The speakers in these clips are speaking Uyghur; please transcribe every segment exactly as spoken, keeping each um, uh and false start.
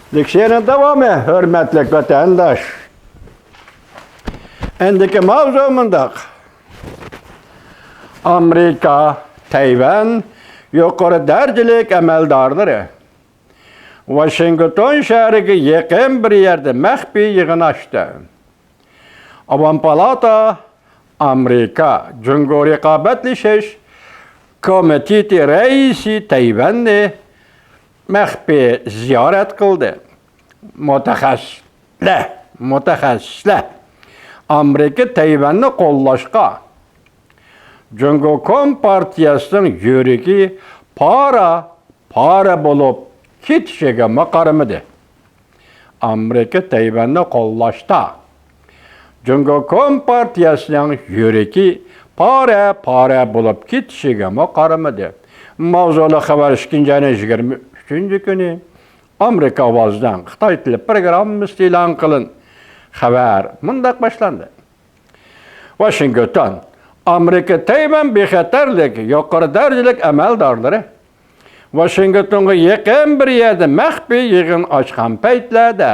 لېكسىيەنىڭ داۋامى، ھۆرمەتلىك ۋەتەنداش. ئەندىكى ماۋزۇ مۇنداق. ئامېرىكا، تەيۋەن يۇقىرى دەرىجىلىك ئەمەلدارلىرى ۋاشىنگتون شەھىرىگە يېقىن بىر يەردە مەخپىي يىغىن ئاچتى. ئاۋام پالاتا، ئامېرىكا، جۇڭگو رىقابەتلىشىش كومىتېتى رەئىسى تەيۋەننى مەخپىي زىيارەت قىلدى. مۇتەخەسسىسلەر، مۇتەخەسسىسلەر ئامېرىكا تەيۋەننى قوللاشقا، جۇڭگو كومپارتىيەسىنىڭ يۈرىكى پارە پارە بولۇپ كېتىشىگىمۇ قارىمىدى. ئامېرىكا تەيۋەننى قوللاشتا، جۇڭگو كومپارتىيەسىنىڭ يۈرىكى پارە پارە بولۇپ كېتىشىگىمۇ قارىمىدى. ماۋزۇلۇق خەۋەر ئىككىنچى ئاينىڭ يىگىرمە ئۈچىنچى كۈنى ئامېرىكا ئاۋازىنىڭ خىتاي تىلى پروگراممىسىدا ئېلان قىلىن. خەۋەر مۇنداق باشلاندى. ۋاشىنگتون، ئامېرىكا تەيۋەن بىخەتەرلىك يۇقىرى دەرىجىلىك ئەمەلدارلىرى ۋاشىنگتونغا يېقىن بىر يەردە مەخپىي يىغىن ئاچقان پەيتلەردە،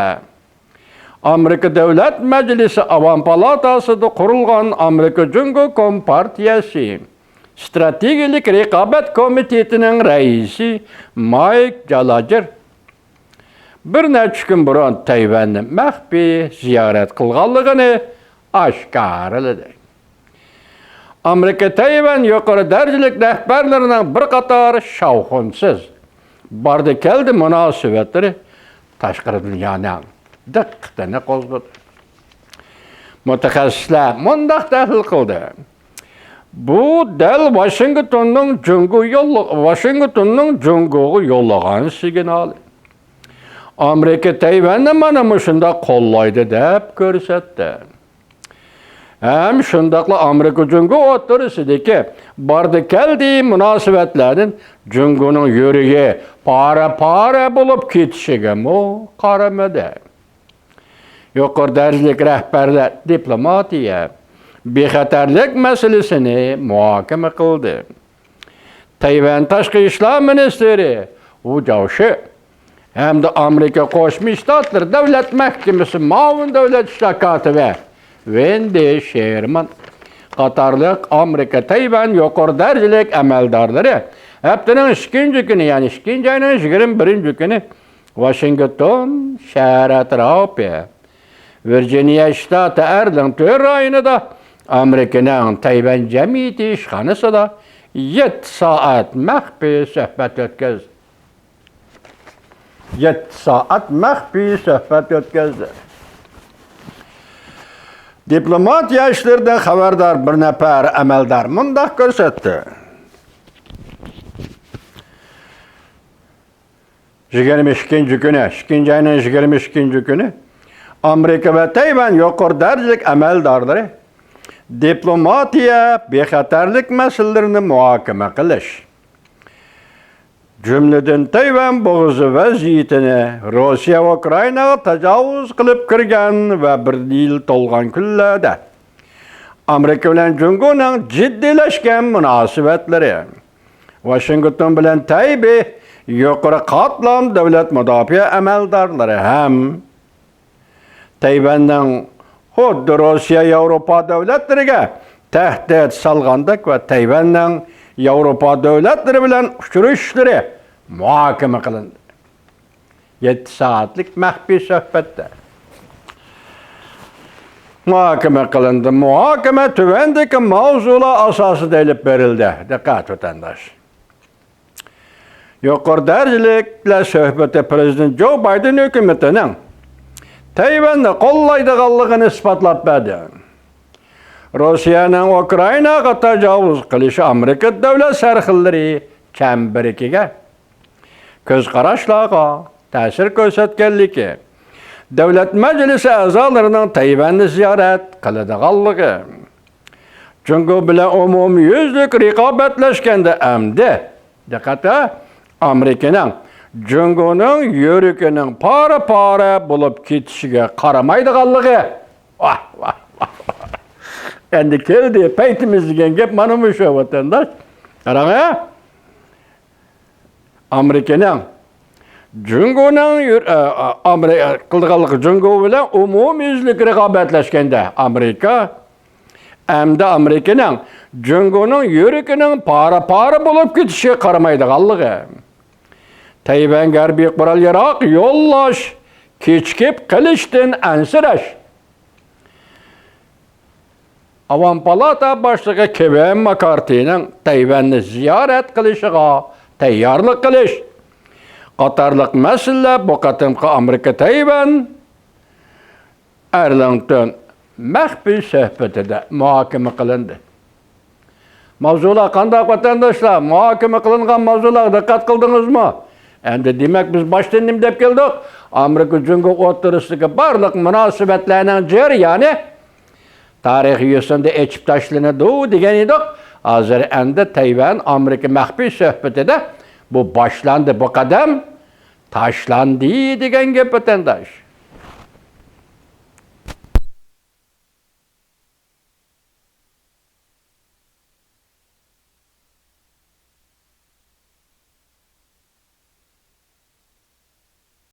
ئامېرىكا دۆلەت مەجلىسى ئاۋام پالاتاسىدا قۇرۇلغان ئامېرىكا جۇڭگو كومپارتىيەسى ستراتېگىيەلىك رىقابەت كومىتېتىنىڭ رەئىسى مايك جالاجېر بىر نەچچە كۈن بۇرۇن تەيۋەننى مەخپىي زىيارەت قىلغانلىقىنى ئاشكارىلىدى. ئامېرىكا تەيۋەن يۇقىرى دەرىجىلىك رەھبەرلىرىنىڭ بىر قاتار شاۋقۇنسىز باردى-كەلدى مۇناسىۋەتلىرى تاشقىرى دۇنيانىڭ دىققىتىنى قوزغىدى. مۇتەخەسسىسلەر مۇنداق تەھلىل قىلدى: بۇ دەل ۋاشىنگتوننىڭ جۇڭگو يوللىغان سىگنالى. ئامېرىكا تەيۋەننى مانا مۇشۇنداق قوللايدۇ دەپ كۆرسەتتى. ھەم شۇنداقلا ئامېرىكا جۇڭگو ئوتتۇرىسىدىكى باردى-كەلدى مۇناسىۋەتلەردىن جۇڭگونىڭ يۈرىكى پارە-پارە بولۇپ كېتىشىگىمۇ قارىمىدى. يۇقىرى دەرىجىلىك رەھبەرلەر دىپلوماتىيە، بىخەتەرلىك مەسىلىسىنى مۇھاكىمە قىلدى. تەيۋەن تاشقى ئىشلار مىنىستىرى ۋۇ جاۋشى ھەمدە ئامېرىكا قوشما شتاتلىرى دۆلەت مەھكىمىسى مۇئاۋىن دۆلەت ئىشلار كاتىپى ۋېندى شېرمان قاتارلىق ئامېرىكا تەيۋەن يۇقىرى دەرىجىلىك ئەمەلدارلىرى ھەپتىنىڭ ئىككىنچى كۈنى، يەنى ئىككىنچى ئاينىڭ يىگىرمە بىرىنچى كۈنى ۋاشىنگتون شەھەر ئەتراپى، ۋىرجىنىيە شتاتى ئەرلىڭتون رايونىدا ئامېرىكىنىڭ تەيۋەن جەمئىيىتى ئىشخانىسىدا يەتتە سائەت مەخپىي سۆھبەت ئۆتكۈزدى. يەتتە سائەت مەخپىي سۆھبەت ئۆتكۈزدى. دىپلوماتىيە ئىشلىرىدىن خەۋەردار بىر نەپەر ئەمەلدار مۇنداق كۆرسەتتى. يىگىرمە ئىككىنچى كۈنى، ئىككىنچى ئاينىڭ يىگىرمە ئىككىنچى كۈنى ئامېرىكا ۋە تەيۋەن يۇقىرى دەرىجىلىك ئەمەلدارلىرى دىپلوماتىيە، بىخەتەرلىك مەسىلىلىرىنى مۇھاكىمە قىلىش، جۈملىدىن تەيۋەن بوغۇزى ۋەزىيىتىنى، روسىيە ئۇكرائىناغا تاجاۋۇز قىلىپ كىرگەن ۋە بىر يىل تولغان كۈنلەردە ئامېرىكا بىلەن جۇڭگونىڭ جىددىيلەشكەن مۇناسىۋەتلىرى، ۋاشىنگتون بىلەن تەيبېي يۇقىرى قاتلام دۆلەت مۇداپىئە ئەمەلدارلىرى ھەم تەيۋەننىڭ خۇددى روسىيە ياۋروپا دۆلەتلىرىگە تەھدىت سالغاندەك ۋە تەيۋەننىڭ ياۋروپا دۆلەتلىرى بىلەن ئۇچرىشىشلىرى مۇھاكىمە قىلىندى. يەتتە سائەتلىك مەخپىي سۆھبەتتە مۇھاكىمە قىلىندى. مۇھاكىمە تۆۋەندىكى ماۋزۇلار ئاساسىدا ئېلىپ بېرىلدى. دىققەت، ۋەتەنداش. يۇقىرى دەرىجىلىكلەر سۆھبىتى پىرېزىدېنت جو بايدېن ھۆكۈمىتىنىڭ تەيۋەننى قوللايدىغانلىقىنى ئىسپاتلاپ بەردى. روسىيەنىڭ ئۇكرائىناغا تاجاۋۇز قىلىشى ئامېرىكا دۆلەت سەرخىللىرى چەمبىرىكىگە، كۆز قاراشلارغا تەسىر كۆرسەتكەنلىكى، دۆلەت مەجلىسى ئەزالىرىنىڭ تەيۋەننى زىيارەت قىلىدىغانلىقى، جۇڭگو بىلەن ئومۇميۈزلۈك رىقابەتلەشكەندە ئەمدى، دىققەت، ئامېرىكىنىڭ جۇڭگونىڭ يۈرىكىنىڭ پارە-پارە بولۇپ كېتىشىگە قارىمايدىغانلىقى. ۋاھ، ۋاھ، ۋاھ، ۋاھ. ئەمدى كەلدى پەيتىمىز دېگەن گەپ مانا مۇشۇ، ۋەتەنداش. قاراڭ، ھە؟ ئامېرىكىنىڭ جۇڭگونىڭ يۈر-، ئە، ئە، ئامېرىكا قىلىدىغانلىقى، جۇڭگو بىلەن ئومۇميۈزلۈك رىقابەتلەشكەندە ئامېرىكا، ئەمدى ئامېرىكىنىڭ جۇڭگونىڭ يۈرىكىنىڭ پارە-پارە بولۇپ كېتىشىگە قارىمايدىغانلىقى، تەيۋەنگە ھەربىي قورال-ياراغ يوللاش، كېچىكىپ قېلىشتىن ئەنسىرەش. ئاۋام پالاتا باشلىقى كېۋىن ماكارتىنىڭ تەيۋەننى زىيارەت قىلىشىغا تەييارلىق قىلىش قاتارلىق مەسىلىلەر بۇ قېتىمقى ئامېرىكا تەيۋەن ئارلىڭتون مەخپىي سۆھبىتىدە مۇھاكىمە قىلىندى. ماۋزۇلار قانداق، ۋەتەنداشلار؟ مۇھاكىمە قىلىنغان ماۋزۇلارغا دىققەت قىلدىڭىزمۇ؟ ئەمدى دېمەك، بىز باشتىن نېمە دەپ كەلدۇق؟ ئامېرىكا جۇڭگو ئوتتۇرىسىدىكى بارلىق مۇناسىۋەتلەرنىڭ جەريانى تارىخ يۈزىسىندە ئېچىپ تاشلىنىدۇ دېگەن ئىدۇق. ھازىر ئەمدى تەيۋەن ئامېرىكا مەخپىي سۆھبىتىدە بۇ باشلاندى، بۇ قەدەم تاشلاندى دېگەن گەپ، ۋەتەنداش.